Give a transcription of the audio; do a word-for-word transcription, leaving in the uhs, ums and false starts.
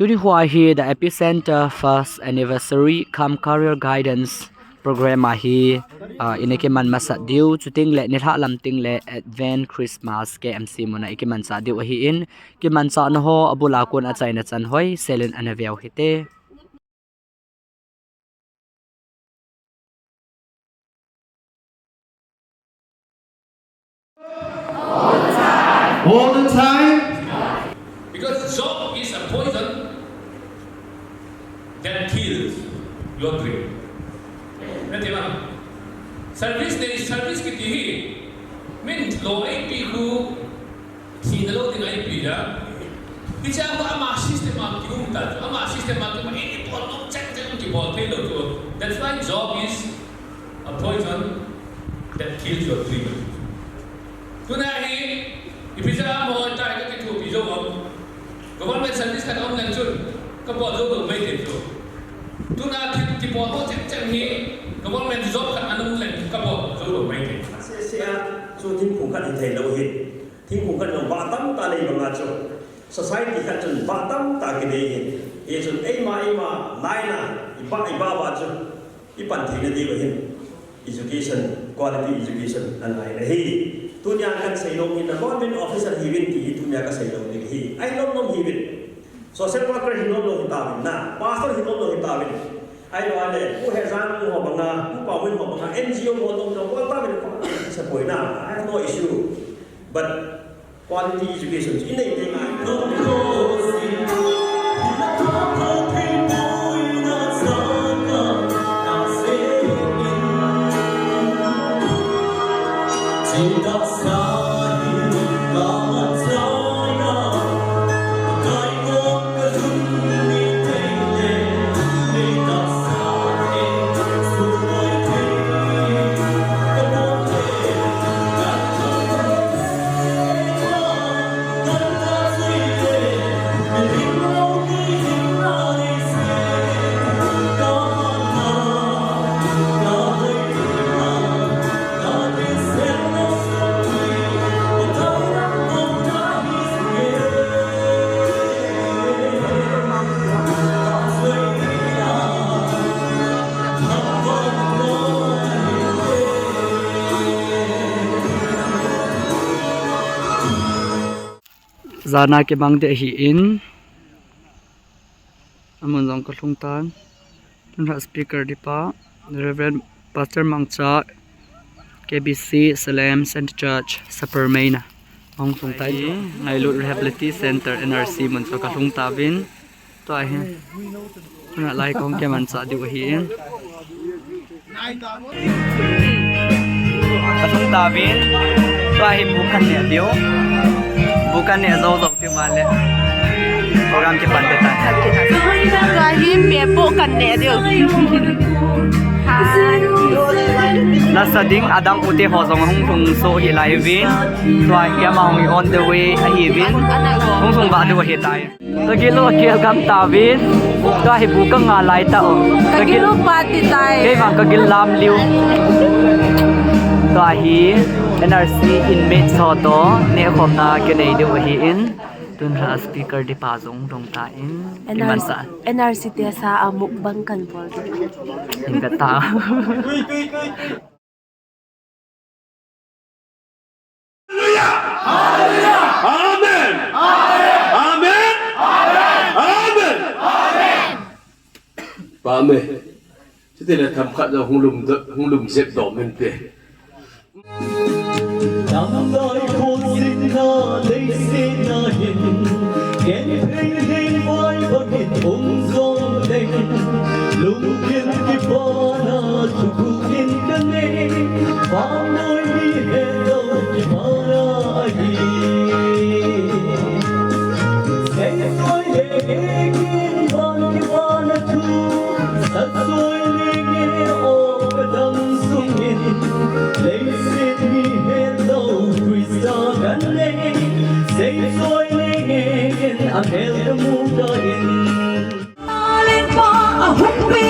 Tuni hoa hi The Epicenter First Anniversary cum Career Guidance Program a hi, ah, ina kiman masat diu, chuting le nilhah lam ting le Advent Christmas K M C muna i kimansah diu ahi in, kimansahna ho abul a kon achaina chan hoi selin ana veu hite. All the time. Because job is a poison that kills your dream. Nati ma? Service nei, service kiti hi. Min lo ei pi khu Thina lou ding a ipi a. Hiche a ama system a kium ta chu, ama system a kium a, eini bol nom cheng cheng kibol thei lou chu. That's why job is a poison that kills your dream. Tuna hi, ipi jeh a mo ta ka kithopi jou am. Government service khat um leng chun, kabol jou lou mai thei chu. Tuna thi, kibol ho cheng cheng hi, government job khat ana um leng kabol jou lou mai thei. Sese a, chu thingphung khat hi thei lou hi. Thingphung khat jong vah tamtah nei banga chu, society khat chun vah tamtah kinei hi. Hichun eima, eima, laina, i vah, i vah vah chu, i pan theina diu ahin. Education, quality education, ana ngai ahi. Tunia kan seinom hi, na government officer hiuvin ti hi, tunia ka seinom ding ahi. Ahi nom nom hiuvin. Social worker hi nom nom hitauvin na, pastor hi nom nom hitauvin. Ahilou le, Pu Hejang ho banga, Pu Pauvin ho banga, N G O ho nom nom, bol tauvin, support na, I have no issue. But quality education chu i nei tei ngai. Jana kimang ding ahin, amun jong kalhung tan. Tunra speaker dipa, Reverend Pastor Mangcha, K B C Salem Centre Church, Supper Maina. Hung sung tai. Ngailut Rehabilitation Centre, N R C mun chu kalhung tauvin. Tua hi. Tuna lai kong kimansah diu ahin. Kalhung tauvin. Tua hi bu kan neh diu. Bu kan neh jou jou tiu vale. Program kipan ding tai. Tua hi pepo kan neh diu. Lasa ding adang ute ho jong hung lhung soh hih lai uvin. Tua hi ama hung on the way ahiuvin. Hung lhung vah diu ahitai. Kagil u akel gam tauvin. Tua hi bu kanga lai tah o. Kagil u pa ti tai. Kei vang kagil lam liu. Tua hi N R C inmates ho toh nehkhomna kinei diu ahin. Tunra speaker dipa jong dong tan. N R C, kimansah. N R C te sa a mukbang kan bol. Hin ka ta. Hallelujah! Hallelujah! Amen! Amen! Amen! Amen! Amen! Amen! Chutile themkhat jong hung lum do, hung lum jep dom inte. Tamdai khositna leiset na hin, ken thei thei vai bangin um jong leng, lungthim kipana thuguh in kanei, vannoi mi hetlou kipana ahi. Seisoi le ngei in van kipana thu, satsoi le ngei o kadam sungin, leiset mi hetlou Christa kanei, seisoi le ngei in amel kamu tan. Lengpa ahung pi